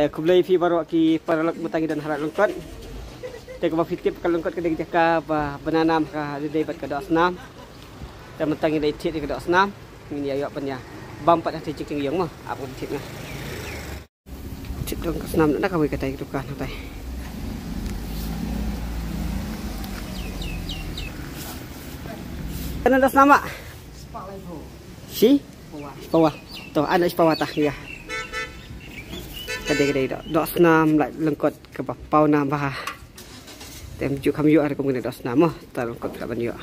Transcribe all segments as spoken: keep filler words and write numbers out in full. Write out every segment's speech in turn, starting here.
Eh, khublei phi baroh ki paralok, mynta ngi don ha Lad Lyngkot. Te kaba phi tip ka Lad Lyngkot ka dei ka jaka ba bna nam ka dei bad ka doh snam. Te mynta ngi dei thied ka doh snam. Ngin ïa ïoh ban ïa bam pat ha te jingkieng ïong mo. Ap ngan thied nga. Thied dong ka snam na kawei ka tai ka dukan na tai. Kana doh snam ma? Si? Pawa. To, ana pawa ta ïa. Ka dei ka dei doh. Doh snam Lad Lyngkot kaba paw nam bha. Te ym ju kham ïoh ha kum kane doh snam mo. Ta Lad Lyngkot ka ban ïoh.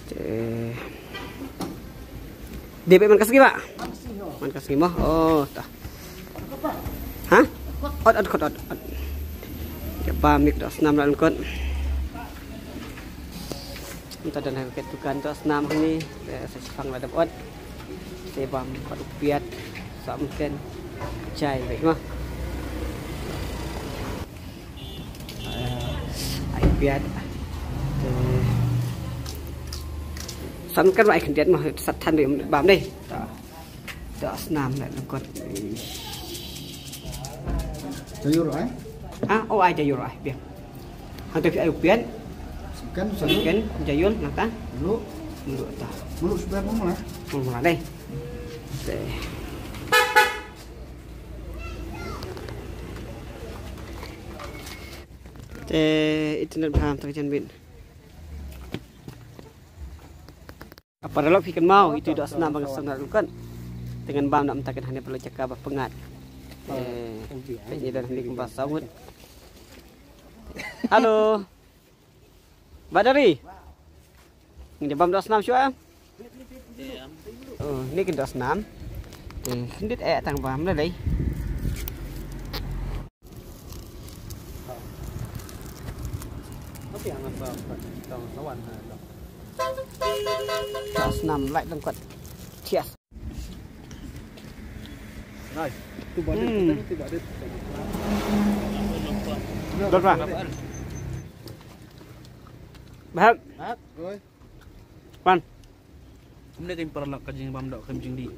Te dei ba man ka sngi ba? Man ka sngi mo. Oh, ta. Ha? Ot, ot, ot, ot, ot. Ka ba mik doh snam Lad Lyngkot. Mynta don ha ka dukan doh snam hangne. Te sa shipang la dep ot. Te bam pat u piat. Sa mungkin jai beit mo. Ai piat. Te sa mungkin ba ai khyndiat mo, sa than dei bam dei. Ta. Doh snam Lad Lyngkot. Jaiur ai? Ah, oh ai jaiur ai biang. Hangta phi ai u piat. Sa mungkin, sa mungkin jaiur nangta. Mluh. Mluh ta. Mluh shuwa mluh lah. Mluh lah dei. Te. Te internet bha mynta ka janmiet. Paralok phi kynmaw itu doh snam ba ngan song na Lad Lyngkot. Te ngan bam na mynta kan hangne paralok jaka ba pyngngad. Eh, peit ngi don hangne kumba saw ngut. Halo. Ba Dari. Ngi bam doh snam shuwa. Oh, ni kan doh snam. Te khyndiat eh tang bam la lei. Doh snam Lad Lyngkot. Cheers. Nice. Tu badet, hmm, tu badet. Dot ba? Bahak. Bahak. Oi. Pan. Kumne kan paralok ka jingbam doh kam jingdih.